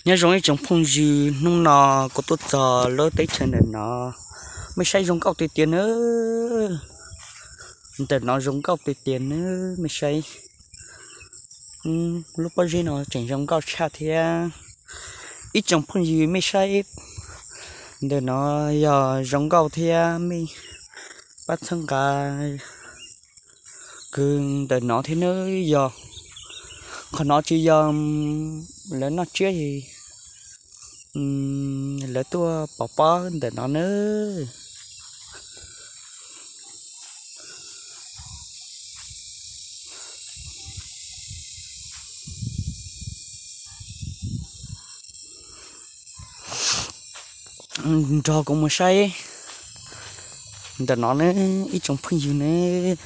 Nyob zoo ib tsoom phooj ywg, hnub no kuv tuaj txog lub teb chaws ntawm no, mej saib zoo nkauj tiag tiag nawb. Ntawm no zoo nkauj tiag tiag nawb, mej saib. Lub pob zeb no tseem zoo nkauj tshaj thiab. Ib tsoom phooj ywg mej saib, ntawm no yog zoo nkauj thiab, mej pab txhawb nqa kws ntawm no thiab nawb. Yog qhov no tsis yog lawv noj tsiab es lawv tuaj pov pob ntawm no nawb. Nrog kuv mus saib ntawm no nawb ib tsoom phooj ywg nawb.